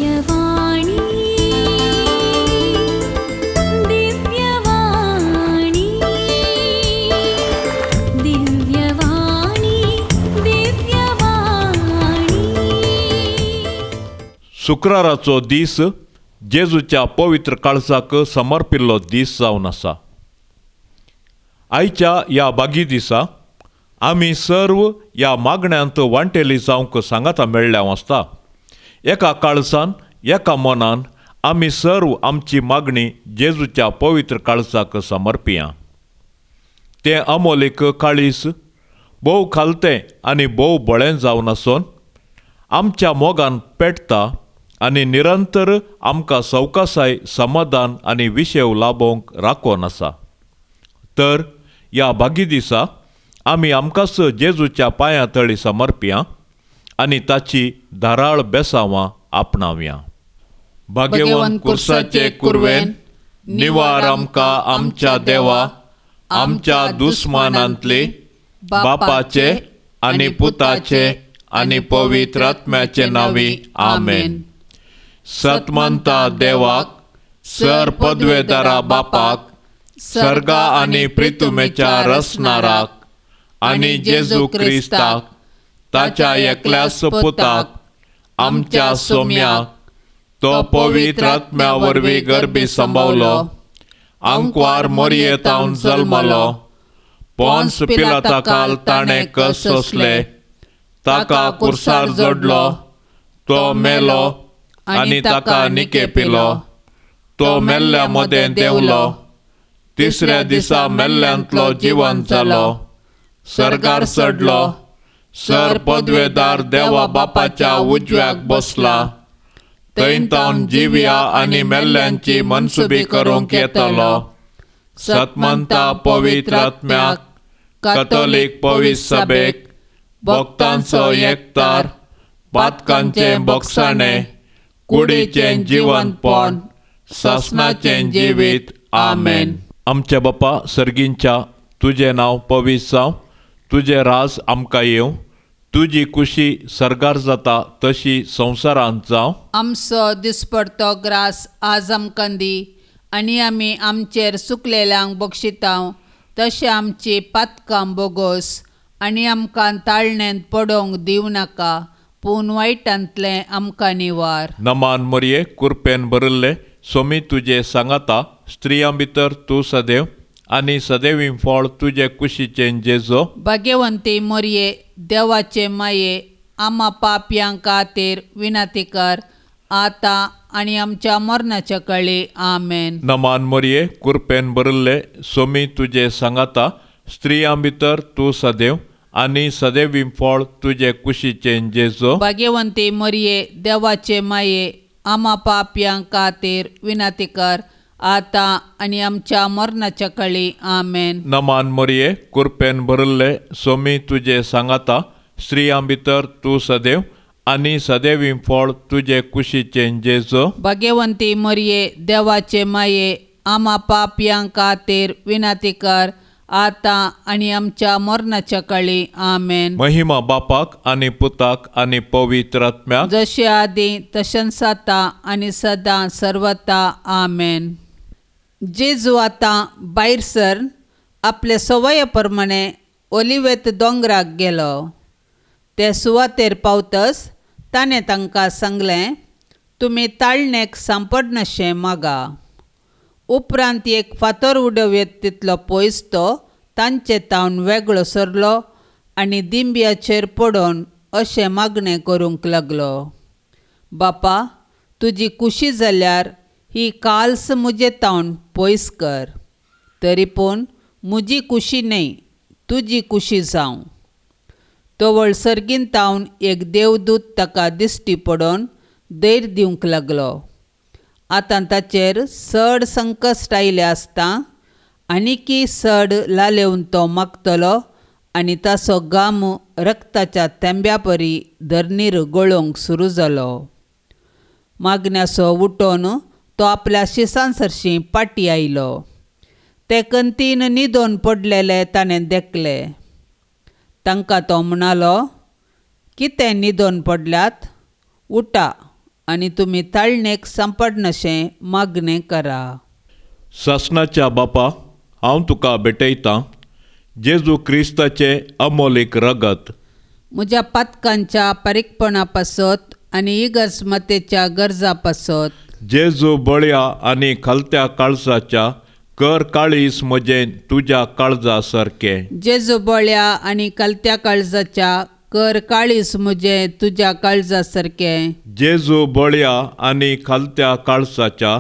दिव्यवाणी दिव्यवाणी दिव्यवाणी दिव्यवाणी. शुक्राराचो दीस जेजूच्या पवित्र काळजाक समर्पिल्लो दीस जावन आसा. आयच्या ह्या बागी दिसा आमी सर्व ह्या मागण्यांत वांटेली जावंक सांगाता मेळ्ळ्या आसता. एका काळजान एका मनान आमी सर्व आमची मागणी जेजूच्या पवित्र काळजाक समर्पिया. तें अमोलीक काळीस भोव खालतें आनी भोव बळें जावन आसून आमच्या मोगान पेटता आनी निरंतर आमकां सवकासाय समाधान आनी विशेव लाभोवंक राखोन आसा. तर ह्या भागी दिसा आमी आमकांच जेजूच्या पांयां तळी समर्पिया आनी ताची धाराळ बेसांवां आपणावया. भाग्यवंत कुर्साचे कुर्वेन निवार आमकां आमच्या देवा आमच्या दुस्मानांतली बापाचे आनी पुताचे आनी पवित्र आत्म्याचे नांवी आमेन. सतमंता देवाक सर पदवेदारा बापाक सर्गा आनी प्रितुमेच्या रसनाराक आनी जेजू क्रिस्ताक ताच्या एकल्याच पुताक आमच्या सोम्याक तो पवित्र आत्म्या वरवीं गर्भी संभवलो, आंकवार मोरयेतावन जल्मलो, पोन्स पिलाता काल ताणें कस सोंसले, ताका कुर्सार जोडलो, तो मेलो आनी ताका निके पिलो, तो मेल्ल्या मदें देंवलो, तिसऱ्या दिसा मेल्ल्यांतलो जिवन जालो, सर्गार चडलो, सर पदवेदार देवा बापाच्या उजव्याक बसला, थंय तावन जिव्या आनी मेल्ल्यांची मनसुबी करूंक येतलो. सतमंता पवित्र आत्म्याक कथोलीक पवित्र सभेक भक्तांचो एकतार पातकांचें बोगसाणें कुडीचें जिवनपण सासणाचें जिवीत आमेन. आमच्या बापा सर्गींच्या तुजें नांव पवित्र जावं, तुजें राज आमकां येवं, तुजी कुशी सर्गार जाता तशी संवसारांत जावं. आमचो दिसपडतो ग्रास आज आमकां दी आनी आमी आमचेर सुकलेल्यांक बक्षितांव तशें आमची पातकां बोगोस आनी आमकां ताळण्यांत पडोवंक दिवं नाका पूण वायटांतलें आमकां निवार. नमान मरये कुरपेन भरिल्ले सोमी तुजे सांगाता, स्त्रियां भितर तूं सदैव आनी सदैवी फळ तुजे कुशीचें जेजो. भाग्यवंती मरये देवाचे माये आमा पापयां खातीर विनंती कर आतां आनी आमच्या मरणाच्या कळी आमेन. नमान मरये कुरपेन भरिल्ले सोमी तुजे सांगाता, स्त्रियां भितर तूं सदैव आनी सदैवी फळ तुजे कुशीचें जेजो. भाग्यवंती मरये देवाचे माये आमा पापयां खातीर विनंती कर आतां आनी आमच्या मरणाच्या कळी आमेन. नमान मरये कुरपेन भरिल्ले सोमी तुजे सांगाता, स्त्रियां भितर तूं सदैव आनी सदैवी फळ तुजे कुशीचें जेजो. भाग्यवंती मरये देवाचे माये आमा पापयां खातीर विनंती कर आतां आनी आमच्या मरणाच्या कळी आमेन. महिमा बापाक आनी पुताक आनी पवित्र आत्म्याक, जशे आदी तशेंच आतां आनी सदां सर्वता आमेन. जेजू आतां भायर सरन आपले सवये प्रमाणे ओलिवेत दोंगराक गेलो. ते सुवातेर पावतच ताणें तांकां सांगलें, तुमी ताळणेक सांपडनाशें मागा. उपरांत एक फातर उडोवयेत तितलो पयस तो तांचे तावन वेगळो सरलो आनी दिंब्याचेर पडून अशें मागणें करूंक लागलो, बापा तुजी कुशी जाल्यार ही काल्स म्हजे तावन पयस कर, तरी पूण म्हजी कुशी न्हय तुजी कुशी जावं. तवळ सर्गीन तावन एक देवदूत ताका दिश्टी पडून धैर्य दिवंक लागलो. आतां ताचेर चड संकश्ट आयलें आसता आनीकय चड लालेवन तो मागतलो आनी ताचो घाम रक्ताच्या तेंब्या परी धरणीर गळोवंक सुरू जालो. मागण्याचो उठोवन तो आपल्या शिसां सरशीं पाटी आयलो. ते कंतीन न्हिदोन पडलेले ताणें देखले. तांकां तो म्हणालो, कितें न्हिदोन पडल्यात? उठा आनी तुमी ताळणेक सांपडनाशें मागणें करा. सासणाच्या बापा, हांव तुका भेटयतां जेजू क्रिस्ताचें अमोलीक रगत, म्हज्या पातकांच्या पारीकपणा पासत आनी इगर्जमातेच्या गरजा पासत. जेजू बळया आनी खालत्या काळजाच्या, कर काळीस म्हजें तुज्या काळजा सारकें. जेजू बळ्या आनी कालत्या काळजाच्या, कर काळीस म्हजें तुज्या काळजा सारकें. जेजू बळया आनी खालत्या काळजाच्या,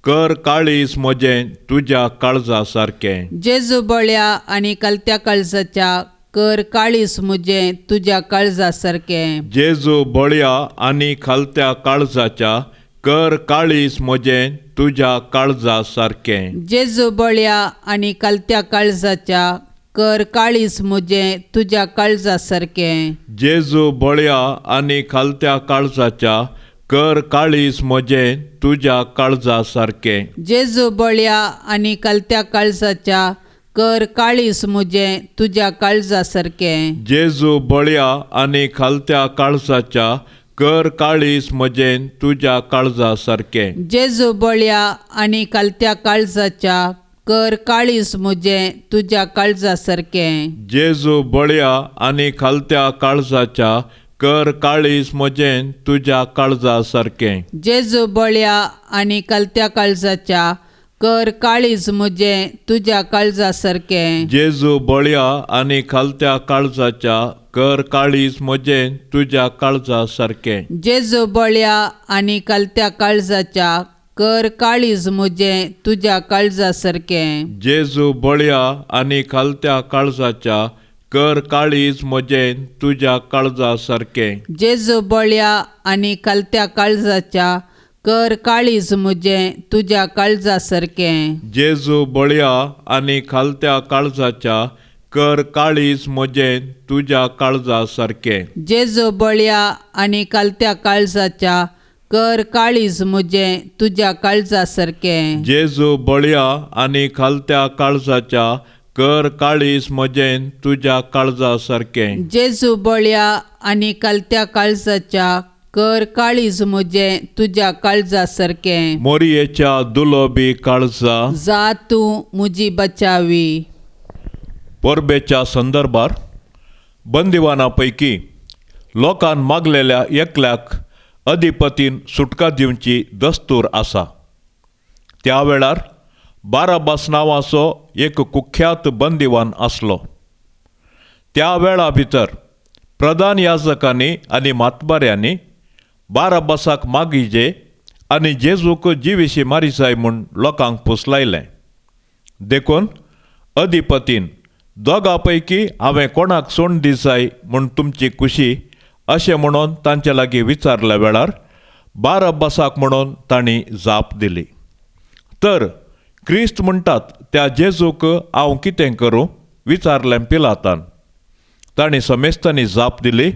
कर काळीस म्हजें तुज्या काळजा सारकें. जेजू बळ्या आनी कालत्या काळजाच्या, कर काळीस म्हजें तुज्या काळजा सारकें. जेजू बळया आनी खालत्या काळजाच्या, कर काळीस म्हजें तुज्या काळजा सारकें. जेजू बळ्या आनी कालत्या काळजाच्या, कर काळीस म्हजें तुज्या काळजा सारकें. जेजू बळया आनी खालत्या काळजाच्या, कर काळीस म्हजें तुज्या काळजा सारकें. जेजू बळ्या आनी कालत्या काळजाच्या, कर काळीस म्हजें तुज्या काळजा सारकें. जेजू बळया आनी खालत्या काळजाच्या, कर काळीस म्हजें तुज्या काळजा सारकें. जेजू बळ्या आनी कालत्या काळजाच्या, कर काळीस म्हजें तुज्या काळजा सारकें. जेजू बळया आनी खालत्या काळजाच्या, कर काळीस म्हजें तुज्या काळजा सारकें. जेजू बळ्या आनी कालत्या काळजाच्या, कर काळीज म्हजें तुज्या काळजा सारकें. जेजू बळया आनी खालत्या काळजाच्या, कर काळीज म्हजें तुज्या काळजा सारकें. जेजू बळ्या आनी कालत्या काळजाच्या, कर काळीज म्हजें तुज्या काळजा सारकें. जेजू बळया आनी खालत्या काळजाच्या, कर काळीज म्हजें तुज्या काळजा सारकें. जेजू बळ्या आनी कालत्या काळजाच्या, कर काळीज म्हजें तुज्या काळजा सारकें. जेजू बळया आनी खालत्या काळजाच्या, कर काळीज म्हजें तुज्या काळजा सारकें. जेजू बळ्या आनी कालत्या काळजाच्या, कर काळीज म्हजें तुज्या काळजा सारकें. जेजू बळया आनी खालत्या काळजाच्या, कर काळीज म्हजें तुज्या काळजा सारकें. जेजू बळ्या आनी कालत्या काळजाच्या, कर काळीज म्हजें तुज्या काळजा सारकें. मोरयेच्या दुलोबी काळजा, जा तूं म्हजी बचावी. परबेच्या संदर्भार बंदिवाना पैकी लोकान मागलेल्या एकल्याक अधिपतीन सुटका दिवची दस्तूर आसा. त्या वेळार बाराबास नांवाचो एक कुख्यात बंदिवान आसलो. त्या वेळा भितर प्रधान याजकांनी आनी मातबाऱ्यांनी बाराबासाक मागिजे आनी जेजूक जिविशी मारी जाय म्हूण लोकांक पुसलायलें. देखून अधिपतीन दोगां पैकी हांवें कोणाक सोंड दी जाय म्हूण तुमची खुशी अशें म्हणून तांचे लागीं विचारल्या वेळार बाराबासाक म्हणून तांणी जाप दिली. तर क्रिस्त म्हणटात त्या जेजूक हांव कितें करूं विचारलें पिलातान. तांणी समेस्तांनी जाप दिली,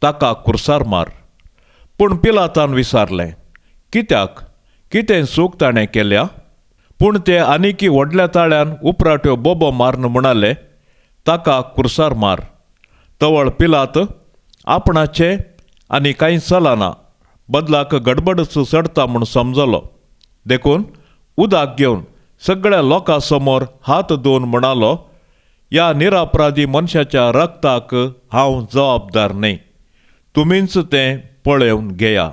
ताका खुर्सार मार. पूण पिलातान विचारलें, कित्याक, कितें चूक ताणें केल्या? पूण ते आनीकी व्हडल्या ताळ्यान उपराट्यो बोबो मारून म्हणाले, ताका खुर्सार मार. तवळ पिलात आपणाचें आनी कांय चलना, बदलाक गडबडच चडता म्हूण समजलो. देखून उदक घेवन सगळ्या लोकां समोर हात धुवन म्हणालो, ह्या निरापराधी मनशाच्या रक्ताक हांव जबाबदार न्हय, तुमीच तें पळोवन घेया.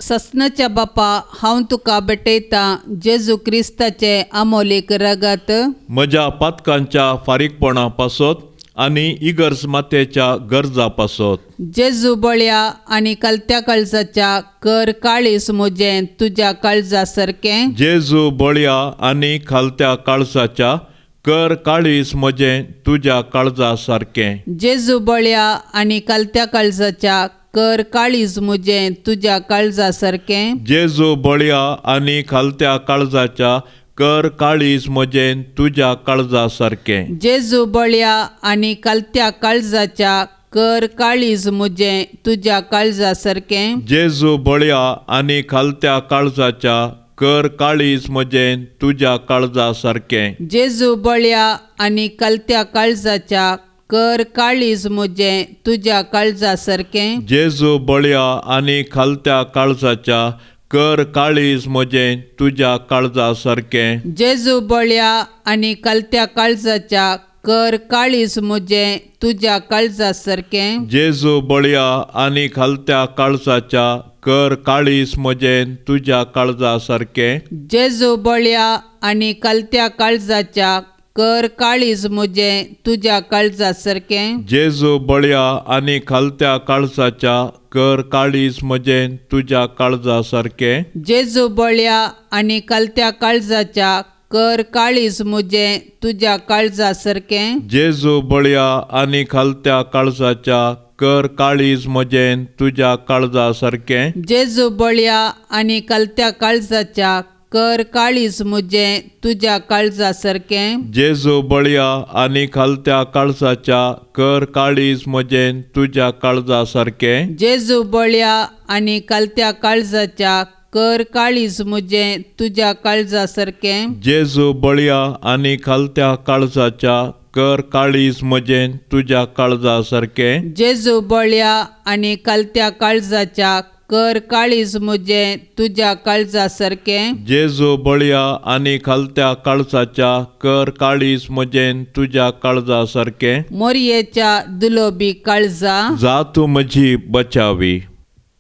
ससनाच्या बापा, हांव तुका भेटयतां जेजू क्रिस्ताचें अमोलीक रगत, म्हज्या पातकांच्या फारीकपणा पासत आनी इगर्ज मातेच्या गरजा पासत. जेजू बळ्या आनी कालत्या काळजाच्या, कर काळीज म्हजें तुज्या काळजा सारकें. जेजू बळया आनी खालत्या काळजाच्या, कर काळीज म्हजें तुज्या काळजा सारकें. जेजू बळ्या आनी कालत्या काळजाच्या, कर काळीज म्हजें तुज्या काळजा सारकें. जेजू बळया आनी खालत्या काळजाच्या, कर काळीज म्हजें तुज्या काळजा सारकें. जेजू बळ्या आनी कालत्या काळजाच्या, कर काळीज म्हजें तुज्या काळजा सारकें. जेजू बळया आनी खालत्या काळजाच्या, कर काळीज म्हजें तुज्या काळजा सारकें. जेजू बळ्या आनी कालत्या काळजाच्या, कर काळीज म्हजें तुज्या काळजा सारकें. जेजू बळया आनी खालत्या काळजाच्या कर काळीज म्हजें तुज्या काळजा सारकें. जेजू बळया आनी खालत्या काळजाच्या कर काळीज म्हजें तुज्या काळजा सारकें. जेजू बळया आनी खालत्या काळजाच्या कर काळीज म्हजें तुज्या काळजा सारकें. जेजू बळया आनी खालत्या काळजाच्या कर काळीज म्हजें तुज्या काळजा सारकें. जेजू बळया आनी खालत्या काळजाच्या कर काळीज म्हजें तुज्या काळजा सारकें. जेजू बळया आनी खालत्या काळजाच्या कर काळीज म्हजें तुज्या काळजा सारकें. जेजू बळया आनी खालत्या काळजाच्या कर काळीज म्हजें तुज्या काळजा सारकें. जेजू बळया आनी खालत्या काळजाच्या कर काळीज म्हजें तुज्या काळजा सारकें. जेजू बळया आनी खालत्या काळजाच्या कर काळीज म्हजें तुज्या काळजा सारकें. जेजू बळया आनी खालत्या काळजाच्या कर काळीज म्हजें तुज्या काळजा सारकें. जेजू बळया आनी खालत्या काळजाच्या कर काळीज म्हजें तुज्या काळजा सारकें. जेजू बळया आनी खालत्या काळजाच्या कर काळीज म्हजें तुज्या काळजा सारकें. जेजू बळया आनी खालत्या काळजाच्या कर काळीज म्हजें तुज्या काळजा सारकें. मोरयेच्या दुलोबी काळजा जा तूं म्हजी बचावी.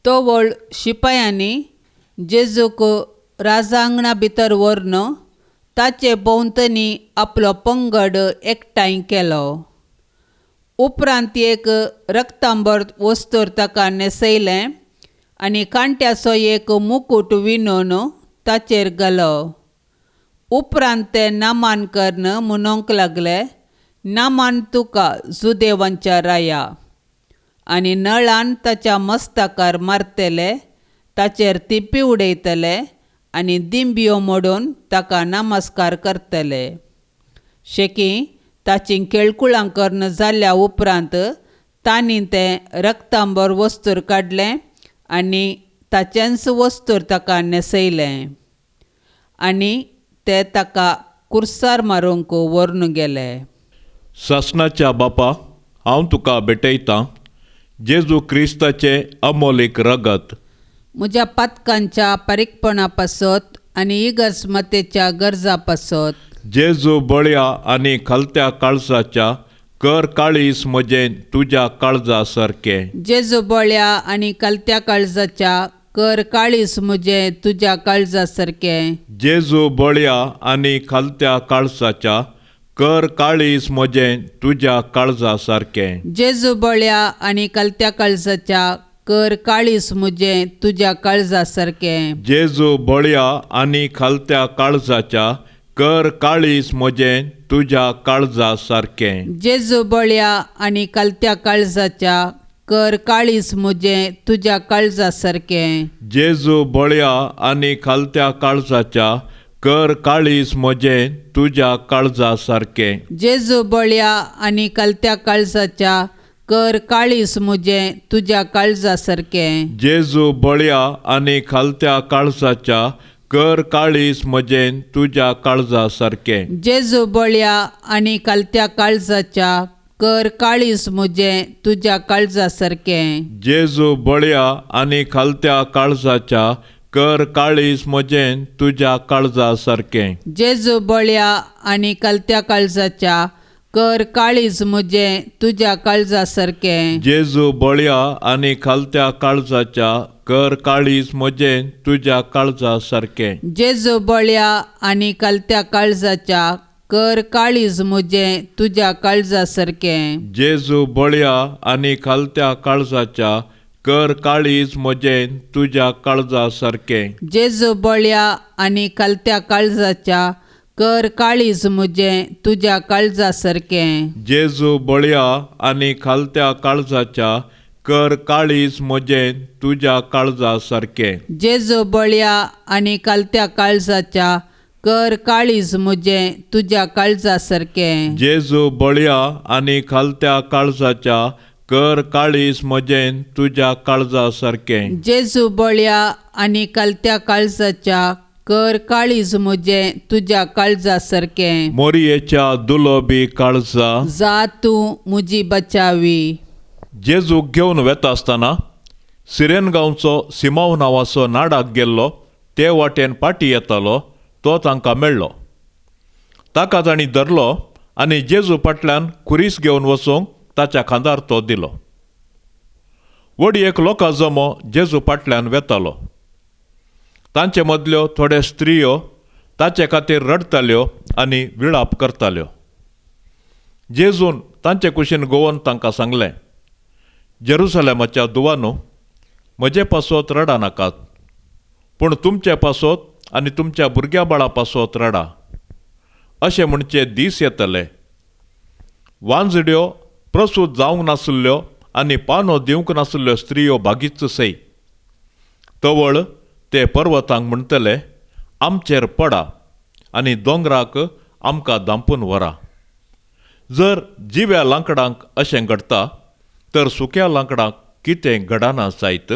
तोवळ शिपायांनी जेजूक राजांगणा भितर व्हरून ताचे भोंवतणी आपलो पंगड एकठांय केलो. उपरांत एक रक्तांबर वस्तूर ताका न्हेसयलें आनी कांट्याचो एक मुकूट विणून ताचेर घालो. उपरांत ते नामान करून म्हणूंक लागले, नामान तुका जुदेवांच्या राया. आनी नळान ताच्या मस्तकार मारतले, ताचेर तिपी उडयतले आनी दिंबियो मोडून ताका नमस्कार करतले. शेकी ताची केळकुळां करून जाल्या उपरांत तांणी तें रक्तांबर वस्तूर काडलें आनी ताचेंच वस्तूर ताका न्हेसयलें आनी ते ताका कुर्सार मारूंक व्हरून गेले. सासणाच्या बापा, हांव तुका भेटयतां जेजू क्रिस्ताचें अमोलीक रगत म्हज्या पातकांच्या पारीकपणा पासत आनी इगर्जमातेच्या गरजा पासत. जेजू बळया आनी खालत्या काळजाच्या कर काळीज म्हजें तुज्या काळजा सारकें. जेजू बळया आनी खालत्या काळजाच्या कर काळीज म्हजें तुज्या काळजा सारकें. जेजू बळया आनी खालत्या काळजाच्या कर काळीज म्हजें तुज्या काळजा सारकें. जेजू बळया आनी खालत्या काळजाच्या कर काळीज म्हजें तुज्या काळजा सारकें. जेजू बळया आनी खालत्या काळजाच्या कर काळीज म्हजें तुज्या काळजा सारकें. जेजू बळया आनी खालत्या काळजाच्या कर काळीज म्हजें तुज्या काळजा सारकें. जेजू बळया आनी खालत्या काळजाच्या कर काळीज म्हजें तुज्या काळजा सारकें. जेजू बळया आनी खालत्या काळजाच्या कर काळीज म्हजें तुज्या काळजा सारकें. जेजू बळया आनी खालत्या काळजाच्या कर काळीज म्हजें तुज्या काळजा सारकें. जेजू बळया आनी खालत्या काळजाच्या कर काळीज म्हजें तुज्या काळजा सारकें. जेजू बळया आनी खालत्या काळजाच्या कर काळीज म्हजें तुज्या काळजा सारकें. जेजू बळया आनी खालत्या काळजाच्या कर काळीज म्हजें तुज्या काळजा सारकें. जेजू बळया आनी खालत्या काळजाच्या कर काळीज म्हजें तुज्या काळजा सारकें. जेजू बळया आनी खालत्या काळजाच्या कर काळीज म्हजें तुज्या काळजा सारकें. जेजू बळया आनी खालत्या काळजाच्या कर काळीज म्हजें तुज्या काळजा सारकें. जेजू बळया आनी खालत्या काळजाच्या कर काळीज म्हजें तुज्या काळजा सारकें. जेजू बळया आनी खालत्या काळजाच्या कर काळीज म्हजें तुज्या काळजा सारकें. जेजू बळया आनी खालत्या काळजाच्या कर काळीज म्हजें तुज्या काळजा सारकें. जेजू बळया आनी खालत्या काळजाच्या कर काळीज म्हजें तुज्या काळजा सारकें. जेजू बळया आनी खालत्या काळजाच्या कर काळीज म्हजें तुज्या काळजा सारकें. मोरयेच्या दुलोबी काळजा, जा तूं म्हजी बचावी. जेजूक घेवन वेता आसतना सिरेन गांवचो सिमांव नांवाचो नाडाक गेल्लो ते वाटेन पाटी येतालो तो तांकां मेळ्ळो. ताका तांणी धरलो आनी जेजू फाटल्यान खुरीस घेवन वचूंक ताच्या खांदार तो दिलो. व्हड एक लोकां जमो जेजू फाटल्यान वेतालो. तांचे मदल्यो थोड्यो स्त्रियो ताचे खातीर रडटाल्यो आनी विळाप करताल्यो. जेजून तांचे कुशीन गोवन तांकां सांगलें, जेरुसलेमाच्या दुवानू, म्हजे पासत रडा नाकात, पूण तुमचे पासत आनी तुमच्या भुरग्या बाळा पासत रडा. अशें म्हणचे दीस येतले, वांजड्यो प्रसूत जावंक नासल्यो आनी पानो दिवंक नासल्यो स्त्रियो भागीच सय. तवळ ते पर्वतांक म्हणटले, आमचेर पडा आनी दोंगराक आमकां धांपून व्हरा. जर जिव्या लांकडांक अशें घडटा तर सुक्या लांकडांक कितें घडना जायत?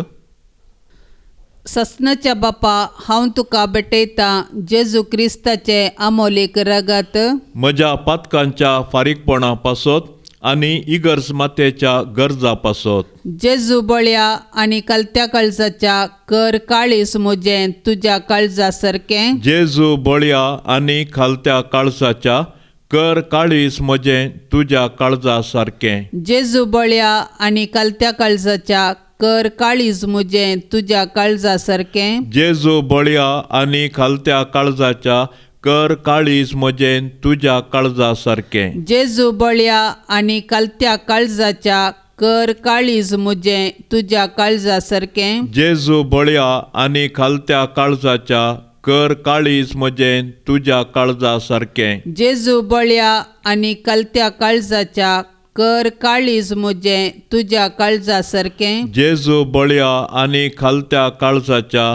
ससनाच्या बापा, हांव तुका भेटयतां जेजू क्रिस्ताचें आमोलीक रगत, म्हज्या पातकांच्या फारीकपणा पासत आनी इगर्ज मातेच्या गरजा पासत. जेजू बळ्या आनी कलत्या काळजाच्या, कर काळीज म्हजें तुज्या काळजा सारकें. जेजू बळ्या आनी खालत्या काळजाच्या, कर काळीज म्हजें तुज्या काळजा सारकें. जेजू बळ्या आनी कलत्या काळजाच्या, कर काळीज म्हजें तुज्या काळजा सारकें. जेजू बळ्या आनी खालत्या काळजाच्या, कर काळीज म्हजें तुज्या काळजा सारकें. जेजू बळ्या आनी कलत्या काळजाच्या, कर काळीज म्हजें तुज्या काळजा सारकें. जेजू बळ्या आनी खालत्या काळजाच्या, कर काळीज म्हजें तुज्या काळजा सारकें. जेजू बळ्या आनी कलत्या काळजाच्या, कर काळीज म्हजें तुज्या काळजा सारकें. जेजू बळ्या आनी खालत्या काळजाच्या,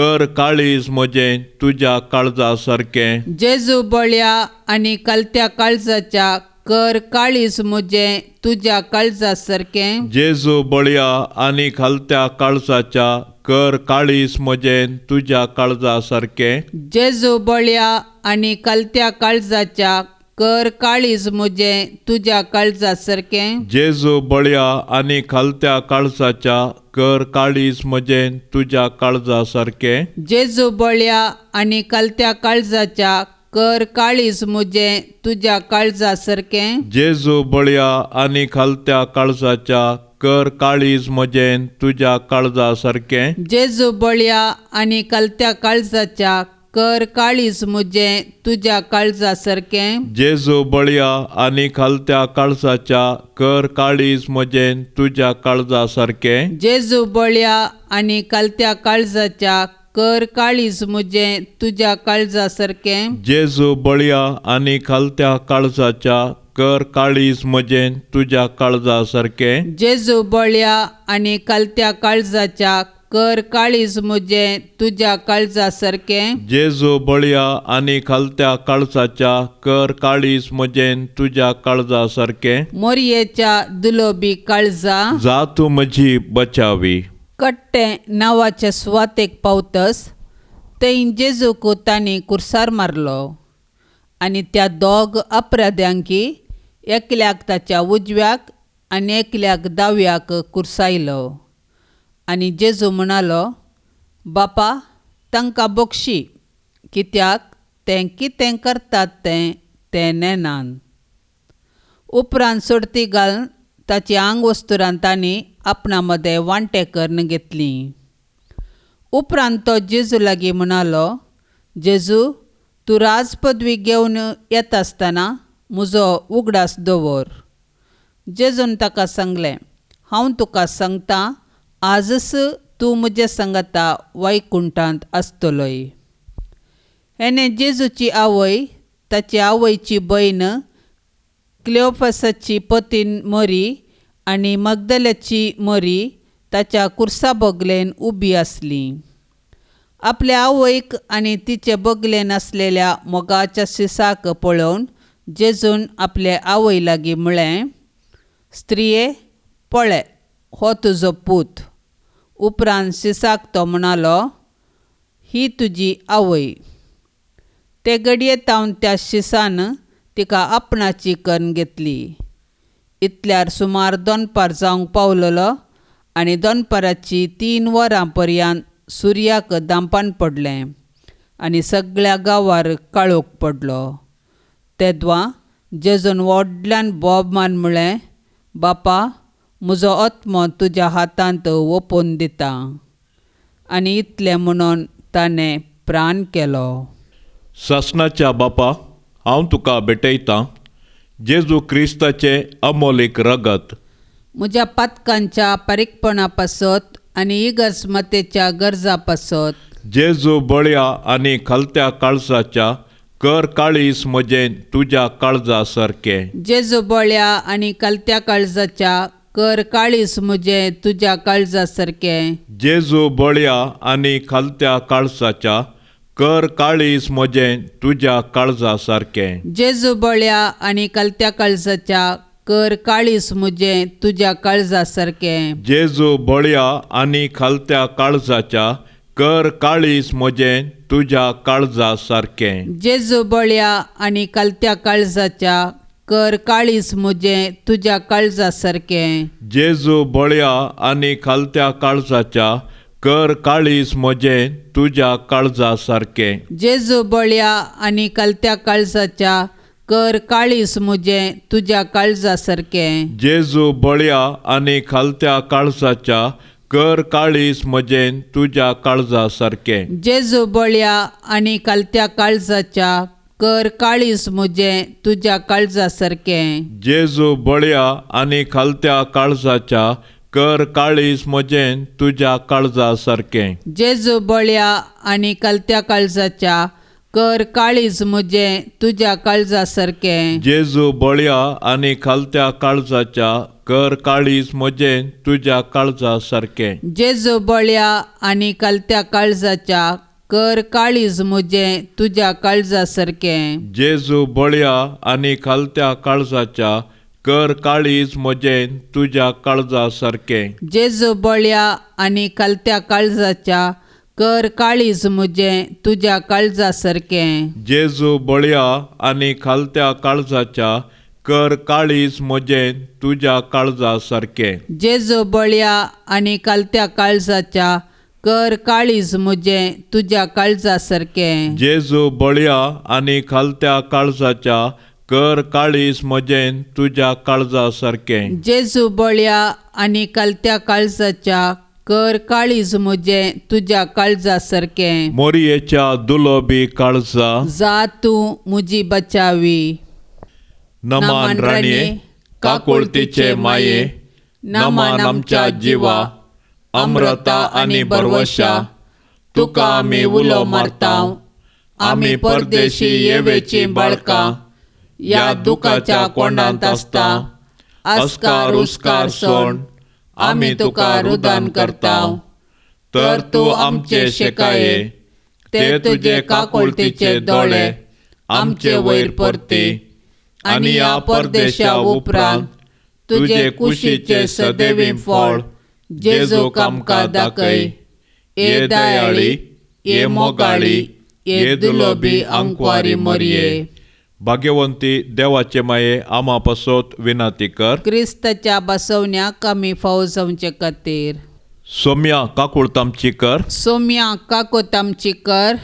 कर काळीज म्हजें तुज्या काळजा सारकें. जेजू बळ्या आनी कलत्या काळजाच्या, कर काळीज म्हजें तुज्या काळजा सारकें. जेजू बळ्या आनी खालत्या काळजाच्या, कर काळीज म्हजें तुज्या काळजा सारकें. जेजू बळ्या आनी कलत्या काळजाच्या, कर काळीज म्हजें तुज्या काळजा सारकें. जेजू बळ्या आनी खालत्या काळजाच्या, कर काळीज म्हजें तुज्या काळजा सारकें. जेजू बळ्या आनी कलत्या काळजाच्या, कर काळीज म्हजें तुज्या काळजा सारकें. जेजू बळ्या आनी खालत्या काळजाच्या, कर काळीज म्हजें तुज्या काळजा सारकें. जेजू बळ्या आनी कलत्या काळजाच्या, कर काळीज म्हजें तुज्या काळजा सारकें. जेजू बळ्या आनी खालत्या काळजाच्या, कर काळीज म्हजें तुज्या काळजा सारकें. जेजू बळ्या आनी कलत्या काळजाच्या, कर काळीज म्हजें तुज्या काळजा सारकें. जेजू बळ्या आनी खालत्या काळजाच्या, कर काळीज म्हजें तुज्या काळजा सारकें. जेजू बळ्या आनी कलत्या काळजाच्या, कर काळीज म्हजें तुज्या काळजा सारकें. जेजू बळ्या आनी खालत्या काळजाच्या, कर काळीज म्हजें तुज्या काळजा सारकें. मोरयेच्या दुलोबी काळजा, जा तूं म्हजी बचावी. कट्टें नांवाचे सुवातेक पावतस थंय जेजूक तांणी कुर्सार मारलो आनी त्या दोग अपराध्यांकी एकल्याक ताच्या उजव्याक आनी एकल्याक दाव्याक कुर्सायलो. आनी जेजू म्हणालो, बापा, तांकां बक्षी, कित्याक तें कितें करतात तें ते नेनान. उपरांत सोडती घालून ताची आंगवस्तुरां तांणी आपणा मदें वांटे करून घेतली. उपरांत तो जेजू लागीं म्हणालो, जेजू, तूं राजपदवी घेवन येता आसतना म्हजो उगडास दवर. जेजून ताका सांगलें, हांव तुका सांगता, आजच तूं म्हजे सांगाता वैकुंठांत आसतलोय. हेणे जेजूची आवय, ताची आवयची भयण, क्लियोपासाची पतीन मरी आनी मगदल्याची मरी ताच्या कुर्सा बगलेन उबी आसली. आपल्या आवयक आनी तिचे बगलेन आसलेल्या मोगाच्या शिसाक पळोवन जेजून आपले आवय लागीं म्हळें, स्त्रिये, पळय, हो तुजो पूत. उपरांत शिसाक तो म्हणालो, ही तुजी आवय. ते घडये तावन त्या शिसान तिका आपणाची करून घेतली. इतल्यार सुमार दनपार जावंक पावलेलो आनी दनपाराची 3 वरां पर्यंत सुर्याक दांपान पडलें आनी सगळ्या गांवार काळोख पडलो. तेद्वां जेजून व्हडल्यान बोब मारून म्हळें, बापा, म्हजो आत्मो तुज्या हातांत ओंपून दिता. आनी इतलें म्हणून ताणें प्राण केलो. सासणाच्या बापा, हांव तुका भेटयतां जेजू क्रिस्ताचें अमोलीक रगत, म्हज्या पातकांच्या पारीकपणा पासत आनी इगर्जमातेच्या गरजा पासत. जेजू बळया आनी खालत्या काळजाच्या, कर काळीस म्हजें तुज्या काळजा सारकें. जेजू बळ्या आनी खालत्या काळजाच्या, कर काळीस म्हजें तुज्या काळजा सारकें. जेजू बळया आनी खालत्या काळजाच्या, कर काळीस म्हजें तुज्या काळजा सारकें. जेजू बळ्या आनी खालत्या काळजाच्या, कर काळीस म्हजें तुज्या काळजा सारकें. जेजू बळया आनी खालत्या काळजाच्या, कर काळीस म्हजें तुज्या काळजा सारकें. जेजू बळ्या आनी खालत्या काळजाच्या, कर काळीस म्हजें तुज्या काळजा सारकें. जेजू बळया आनी खालत्या काळजाच्या, कर काळीस म्हजें तुज्या काळजा सारकें. जेजू बळ्या आनी खालत्या काळजाच्या, कर काळीस म्हजें तुज्या काळजा सारकें. जेजू बळया आनी खालत्या काळजाच्या, कर काळीस म्हजें तुज्या काळजा सारकें. जेजू बळ्या आनी खालत्या काळजाच्या, कर काळीस म्हजें तुज्या काळजा सारकें. जेजू बळया आनी खालत्या काळजाच्या, कर काळीस म्हजें तुज्या काळजा सारकें. जेजू बळ्या आनी खालत्या काळजाच्या, कर काळीज म्हजें तुज्या काळजा सारकें. जेजू बळया आनी खालत्या काळजाच्या, कर काळीज म्हजें तुज्या काळजा सारकें. जेजू बळ्या आनी खालत्या काळजाच्या, कर काळीज म्हजें तुज्या काळजा सारकें. जेजू बळया आनी खालत्या काळजाच्या, कर काळीज म्हजें तुज्या काळजा सारकें. जेजू बळ्या आनी खालत्या काळजाच्या, कर काळीज म्हजें तुज्या काळजा सारकें. जेजू बळया आनी खालत्या काळजाच्या, कर काळीज म्हजें तुज्या काळजा सारकें. जेजू बळ्या आनी खालत्या काळजाच्या, कर काळीज म्हजें तुज्या काळजा सारकें. जेजू बळया आनी खालत्या काळजाच्या, कर काळीज म्हजें तुज्या काळजा सारकें. जेजू बळ्या आनी खालत्या काळजाच्या, कर काळीज म्हजें तुज्या काळजा सारकें. मोरयेच्या दुलोबी काळजा, जा तूं म्हजी बचावी. नमान राणये, काकुळतीचे माये, नमान आमच्या जिवा, अमृता आनी बरवशा, तुका आमी उलो मारता. आमी परदेशी येवेची बाळकां, ह्या दुखाच्या कोंडांत आसता. अस्कार उस्कार सोण आमी तुका रुदान करता. तर तूं आमचे शेकाये, ते तुजे काकुळतीचे दोळे आमचे वयर परती, आनी ह्या परदेशा उपरांत तुजे कुशीचे सदैवी फळ जेजू आमकां दाखय. ये दयाळी, ये मोगाळी, ये दुलोबी आंकवारी मरये. भाग्यवंती देवाचे माये, आमा पासत विनंती कर. क्रिस्ताच्या बसवण्याक आमी फावो जावचे खातीर. सोम्या काकुळतामची कर. सोम्या काकुळतामची कर.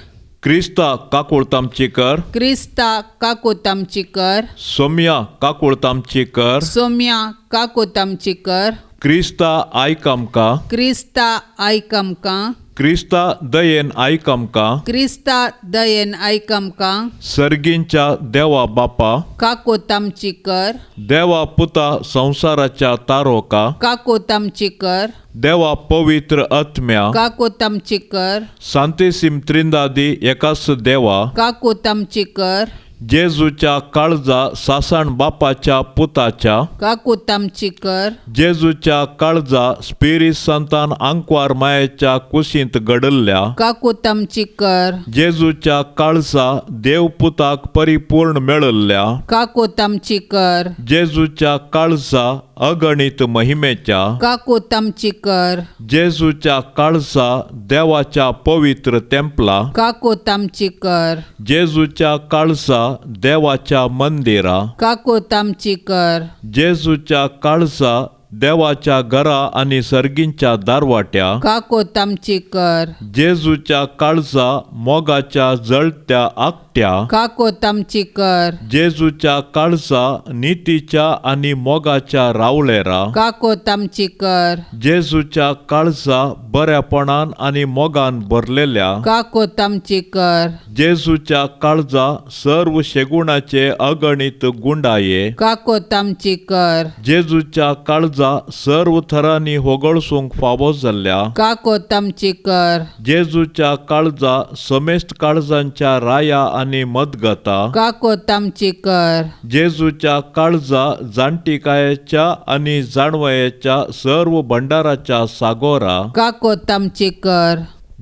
क्रिस्ता काकुळतामची कर. क्रिस्ता काकुळतामची कर. सोम्या काकुळतामची कर. सोम्या काकुळतामची कर. क्रिस्ता आयक आमकां. क्रिस्ता आयक आमकां. क्रिस्ता दयेन आयक आमकां. क्रिस्ता दयेन आयक आमकां. सर्गींच्या देवा बापा, काकुळतामची कर. देवा पुता संवसाराच्या तारोका, काकुळतामची कर. देवा पवित्र आत्म्या, काकुळतामची कर. सांतिसीम त्रिंदादी एकाच देवा, काकुळतामची कर. जेजूच्या काळजा सासण बापाच्या पुताच्या काकूत आमची कर. जेजूच्या काळजा स्पिरीत संतान आंकवार मायेच्या कुशींत घडल्ल्या काकूत आमची कर. जेजूच्या काळजा देवपुताक परिपूर्ण मेळल्ल्या काकूत आमची कर. जेजूच्या काळजा अगणीत महिमेच्या काकूत आमची कर. जेजूच्या काळजा देवाच्या पवित्र तेंपला काकूत आमची कर. जेजूच्या काळजा देवाच्या मंदिरा काकूत आमची कर. जेजूच्या काळजा देवाच्या घरा आनी सर्गींच्या दारवाट्या काकूत आमची कर. जेजूच्या काळजा मोगाच्या जळत्या आकट्या काकूत आमची कर. जेजूच्या काळजा नितीच्या आनी मोगाच्या रावळेरा काकूत आमची कर. जेजूच्या काळजा बऱ्यापणान आनी मोगान भरलेल्या काकूत आमची कर. जेजूच्या काळजा सर्व शेगुणाचे अगणीत गुंडाये काकूत आमची कर. जेजूच्या काळजा सर्व थरांनी होगळसूंक फावो जाल्ल्या काकूत आमची कर. जेजूच्या काळजा समेस्त काळजांच्या राया आनी मदगता काकूत आमची कर. जेजूच्या काळजा जाणटिकायेच्या आनी जाणवयेच्या सर्व भंडाराच्या सागोरा काकूत आमची कर.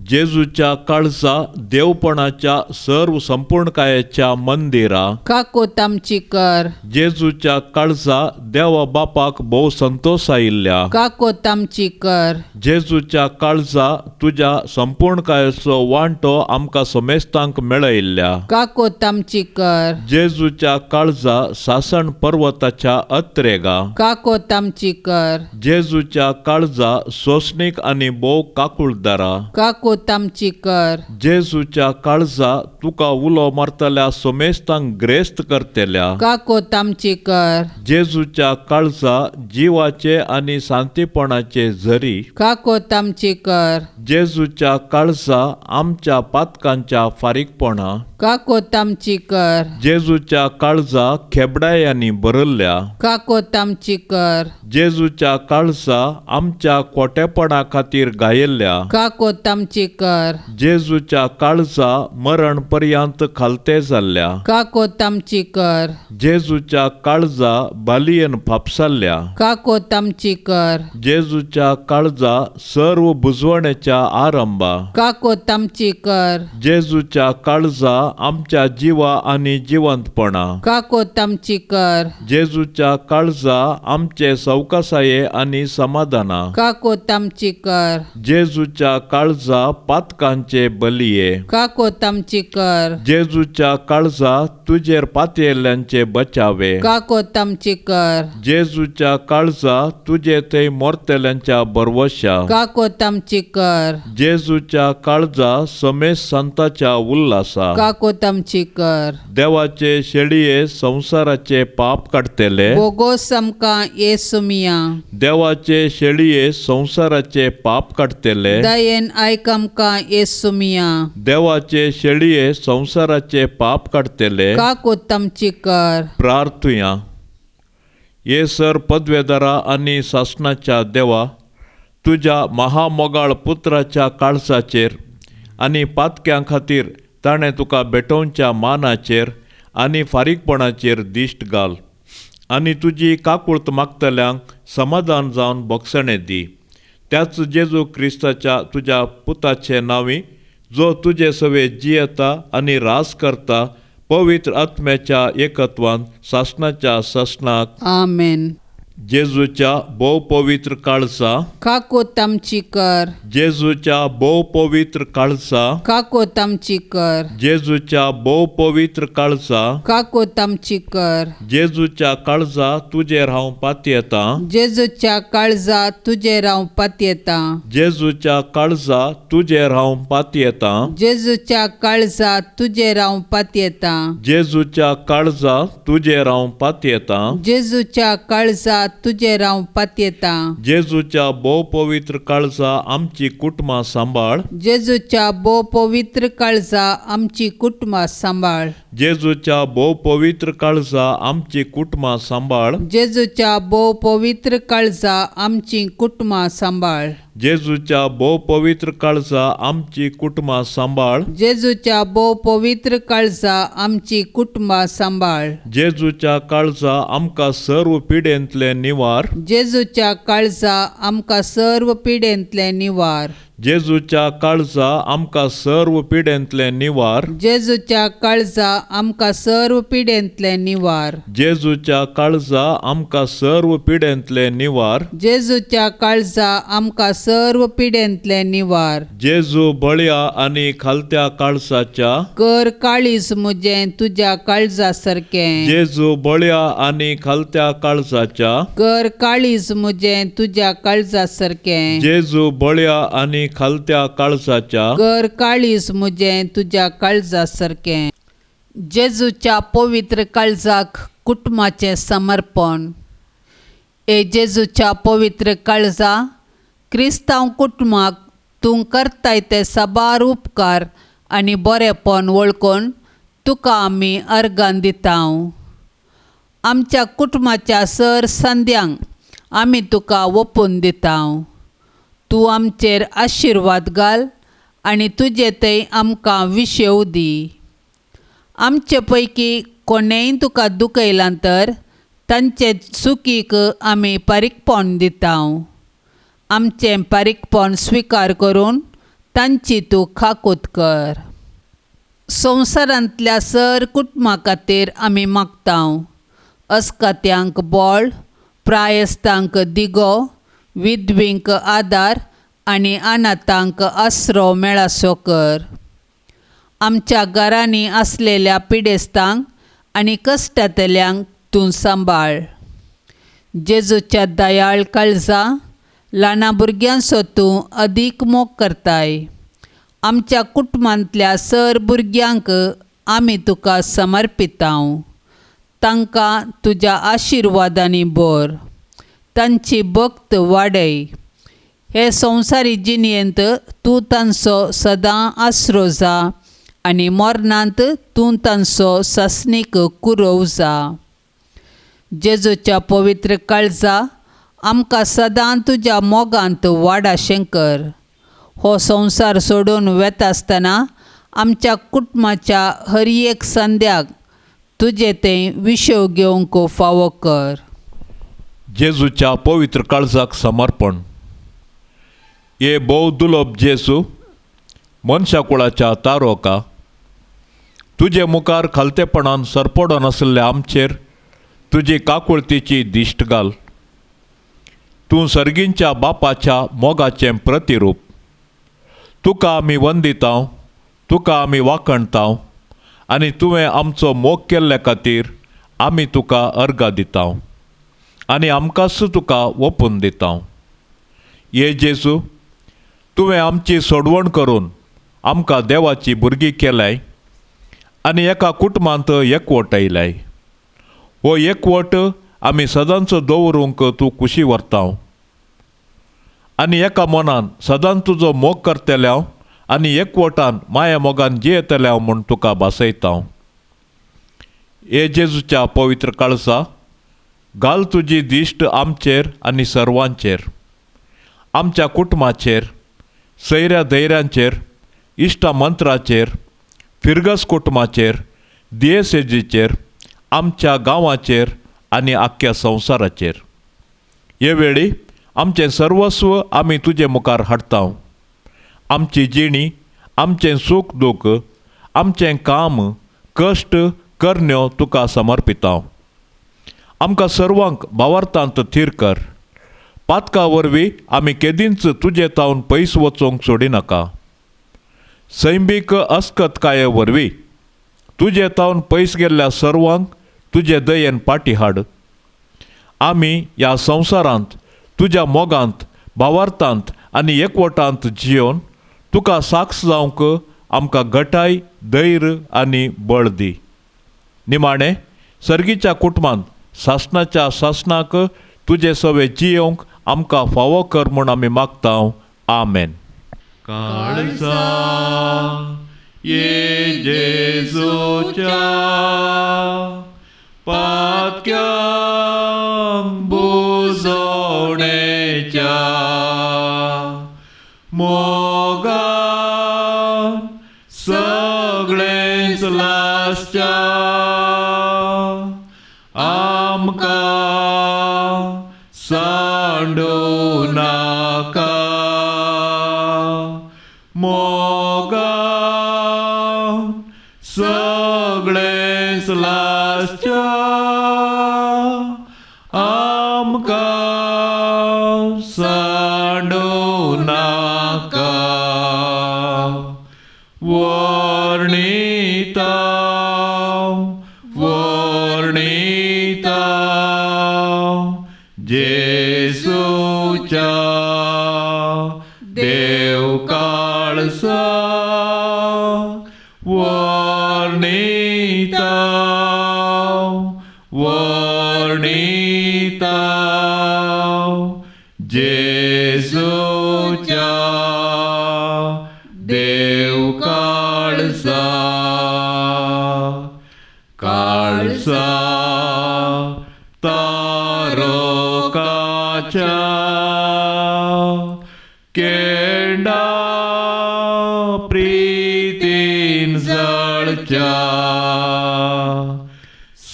जेजूच्या काळजा देवपणाच्या सर्व संपूर्णकायेच्या मंदिरा काकूत आमची कर. जेजूच्या काळजा देवा बापाक भोव संतोष आयिल्ल्या काकूत आमची कर. जेजूच्या काळजा तुज्या संपूर्णकायेचो वांटो आमकां समेस्तांक मेळयल्ल्या काकूत आमची कर. जेजूच्या काळजा सासण पर्वताच्या अत्रेगा काकूत आमची कर. जेजूच्या काळजा सोसणीक आनी भोव काकुळदारा काकूत आमची कर. जेजूच्या काळजा तुका उलो मारतल्या समेस्तांक ग्रेस्त करतल्या काकूत आमची कर. जेजूच्या काळजा जिवाचे आनी शांतीपणाचे झरी काकूत आमची कर. जेजूच्या काळजा आमच्या पातकांच्या फारीकपणा काकूत आमची कर. जेजूच्या काळजा खेबडायांनी भरल्ल्या काकूत आमची कर. जेजूच्या काळजा आमच्या खोटेपणा खातीर गायल्ल्या काकूत आमची कर. जेजूच्या काळजा मरण पर्यंत खालते जाल्ल्या काकूत आमची कर. जेजूच्या काळजा बालियन फापसाल्ल्या काकूत आमची कर. जेजूच्या काळजा सर्व बुजवणेच्या आरंभा काकूत आमची कर. जेजूच्या काळजा आमच्या जिवा आनी जिवंतपणा काकूत आमची कर. जेजूच्या काळजा आमचे सवकासाये आनी समाधाना काकूत आमची कर. जेजूच्या काळजा पातकांचे बलिये काकूत आमची कर. जेजूच्या काळजा तुजेर पातयेल्ल्यांचे बचावे काकूत आमची कर. जेजूच्या काळजा तुजे थंय मोरतेल्यांच्या भरवशा काकूत आमची कर. जेजूच्या काळजा समेस्त संताच्या उल्हासा काकूत आमची कर. देवाचे शेळये संवसाराचे पाप काडटले बोगोस आमकां येसुमिया. देवाचे शेळये संवसाराचे पाप काडटले दयेन आयक आमकां येसुमिया. देवाचे शेळये संवसाराचे पाप काडटले. काकूत आमची कर. प्रार्थुया. ये सर पदवेदारा आनी सासणाच्या देवा, तुज्या महामोगाळ पुत्राच्या काळजाचेर आनी पातक्यां खातीर ताणें तुका भेटोवच्या मानाचेर आनी फारीकपणाचेर दिश्ट घाल आनी तुजी काकूळत मागतल्यांक समाधान जावन भोगसणें दी. त्याच जेजू क्रिस्ताच्या तुज्या पुताचे नांवी, जो तुजे सवे जियेता आनी रास करता पवित्र आत्म्याच्या एकत्वान सासणाच्या सासणाक. आमेन. जेजूच्या भोव पवित्र काळजा काकूत आमची कर. जेजूच्या भोव पवित्र काळजा काकूत आमची कर. जेजूच्या भोव पवित्र काळजा काकूत आमची कर. जेजूच्या काळजा तुजेर हांव पातयेतां. जेजूच्या काळजा तुजेर हांव पातयेतां. जेजूच्या काळजा तुजेर हांव पातयेतां. जेजूच्या काळजा तुजेर हांव पातयेतां. जेजूच्या काळजा तुजेर हांव पातयेतां. जेजूच्या काळजा तुजेर हांव पातयेतां. जेजूच्या भोव पवित्र काळजा आमची कुटुंबां सांबाळ. जेजूच्या भोव पवित्र काळजा आमची कुटुंबां सांबाळ. जेजूच्या भोव पवित्र काळजा आमची कुटुंबां सांबाळ. जेजूच्या भोव पवित्र काळजा आमची कुटुंबां सांबाळ. जेजूच्या भोव पवित्र काळजा आमची कुटुंबां सांबाळ. जेजूच्या भोव पवित्र काळजा आमची कुटुंबां सांबाळ. जेजूच्या काळजा आमकां सर्व पिडेंतले निवार. जेजूच्या काळजा आमकां सर्व पिडेंतले निवार. जेजूच्या काळजा आमकां सर्व पिडेंतले निवार. जेजूच्या काळजा आमकां सर्व पिडेंतले निवार. जेजूच्या काळजा आमकां सर्व पिडेंतले निवार. जेजूच्या काळजा आमकां सर्व पिडेंतले निवार. जेजू बळया आनी खालत्या काळजाच्या कर काळीज म्हजें तुज्या काळजा सारकें. जेजू बळया आनी खालत्या काळजाच्या कर काळीज म्हजें तुज्या काळजा सारकें. जेजू बळया आनी खालत्या काळजाच्या कर काळीज म्हजें तुज्या काळजा सारकें. जेजूच्या पवित्र काळजाक कुटुंबाचें समर्पण. ए जेजूच्या पवित्र काळजा, क्रिस्तांव कुटुंबाक तूं करताय ते साबार उपकार आनी बरेपण वळखून तुका आमी अर्गां दिता. आमच्या कुटुंबाच्या सर संद्यांक आमी तुका ओपून दिता. तूं आमचेर आशिर्वाद घाल आनी तुजे थंय आमकां विशेव दी. आमचे पैकी कोणेंय तुका दुखयलां तर तांचे चुकीक आमी पारीकपण दिता. आमचें पारीकपण स्विकार करून तांची तूं खाकूत कर. संवसारांतल्या सर कुटुंबा खातीर आमी मागता. अस्कत्यांक बळ, प्रायस्तांक दिगो, विधवींक आदार आनी अनाथांक आसरो मेळासो कर. आमच्या घरांनी आसलेल्या पिडेस्तांक आनी कश्टांतल्यांक तूं सांबाळ. जेजूच्या दयाळ काळजा, ल्हाना भुरग्यांचो तूं अदीक मोग करताय. आमच्या कुटुंबांतल्या सर भुरग्यांक आमी तुका समर्पिता. तांकां तुज्या आशिर्वादांनी भर, तांची भक्त वाडय. हे संवसारी जिणेंत तूं तांचो सदां आसरो जा आनी मरणांत तूं तांचो सासणीक कुरोव जा. जेजूच्या पवित्र काळजा, आमकां सदां तुज्या मोगांत वाडाशें कर. हो संवसार सोडून वेता आसतना आमच्या कुटुंबाच्या हर एक संद्याक तुजें तें विशेव घेवंक फावो कर. जेजूच्या पवित्र काळजाक समर्पण. हे भोव दुलोब जेजू, मनशाकुळाच्या तारोका, तुजे मुखार खालतेपणान सरपडोन आशिल्ल्या आमचेर तुजी काकुळतीची दिश्ट घाल. तूं सर्गींच्या बापाच्या मोगाचें प्रतिरूप. तुका आमी वंदिता, तुका आमी वाखणता आनी तुवें आमचो मोग केल्ल्या खातीर आमी तुका अर्गां दिता आनी आमकांच तुका ओपून दिता. हे जेजू, तुवें आमची सोडवण करून आमकां देवाची भुरगीं केलाय आनी एका कुटुंबांत एकवट आयलाय. हो एकवट आमी सदांच दवरूंक तूं खुशी व्हरता आनी एका मनान सदांच तुजो मोग करतले हांव आनी एकवटान माया मोगान जियेतले हांव म्हूण तुका भासयता. हे जेजूच्या पवित्र काळजा, घाल तुजी दिश्ट आमचेर आनी सर्वांचेर, आमच्या कुटुंबाचेर, सैऱ्या धैर्यांचेर, इश्टा मंत्राचेर, फिरगस कुटुंबाचेर, दियेसेजीचेर, आमच्या गांवाचेर आनी आख्ख्या संवसाराचेर. हे वेळी आमचें सर्वस्व आमी तुजे मुखार हाडटा. आमची जिणी, आमचें सूख दूख, आमचें काम, कश्ट करण्यो तुका समर्पिता. आमकां सर्वांक भावार्थांत थीर कर. पातका वरवीं आमी केदींच तुजे तावन पयस वचूंक सोडिनाका. सैमीक अस्कतकाये वरवीं तुजे तावन पयस गेल्ल्या सर्वांक तुजे दयेन पाटी हाड. आमी ह्या संवसारांत तुज्या मोगांत, भावार्थांत आनी एकवटांत जियोवन तुका साक्ष जावंक आमकां घटाय, धैर्य आनी बळ दी. निमाणें सर्गीच्या कुटुंबांत सासणाच्या सासणाक तुजे सवे जियोंक आमकां फावो कर म्हूण आमी मागता. आमेन. काळजा ये जेजूच्या पातक्यांक बुजोवणेच्या मोगान सगळेंच लासच्या आमकां सांडू नाका. मोगान सगळेंच लासच्या आमकां सांडू नाका. वर्णिता वर्णिता जेजूच्या देव काळसा वर्णिता वर्णिता जेजूच्या देव काळसा. काळसा तारकाच्या केंडा प्रीतीन जळच्या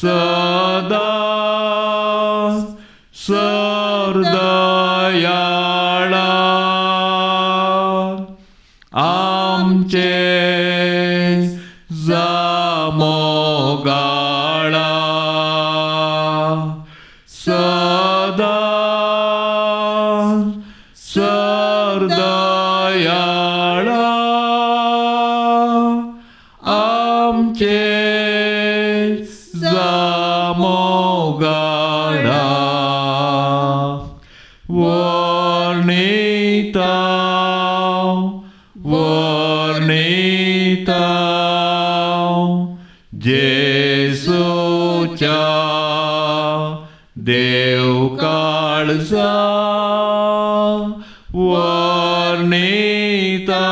सदा सरदयाळा आमचे जामोगाळा सदा सरदयाळा आमचे जामोगाळा. वर्णिता वर्णिता जेजूच्या देव काळजा वर्णिता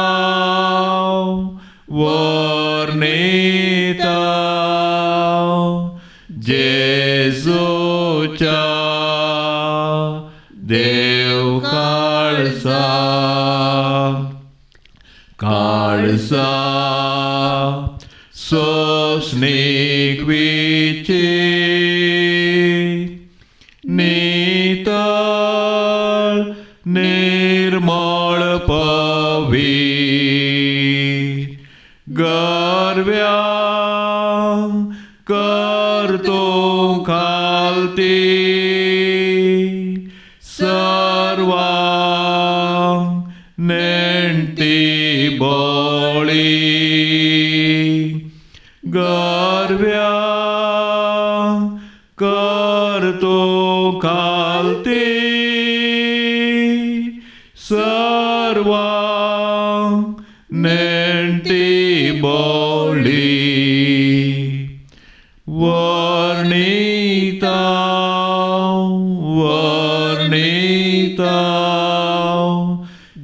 वर्णिता जेजूच्या देव काळजा. काळजा सोसणीक विची नितळ निर्मळ पवी गर्व्या करतो खालती सर्वांक नेणती बोळी गर्व्या करतो खालती सर्वांक नेणती बोळी. वर्णिता वर्णिता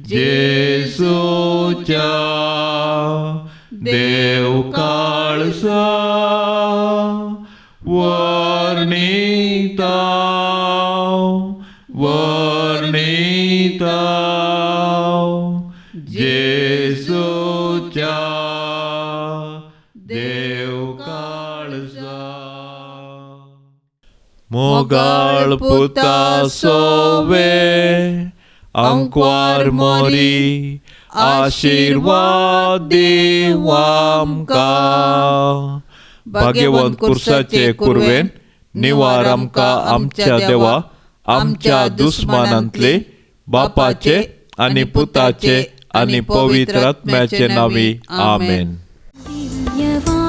जेजूच्या देव काळसा वर्णिता वर्णिता जेजूच्या देव काळसा. मोगाळ पुता सोवे आंकवार मोरी आशिर्वाद दीव आमकां. भाग्यवंत कुर्साचे कुर्वेन निवार आमकां आमच्या देवा आमच्या दुस्मानांतले बापाचे आनी पुताचे आनी पवित्र आत्म्याचे नांवी. आमेन. दिव्यवाणी.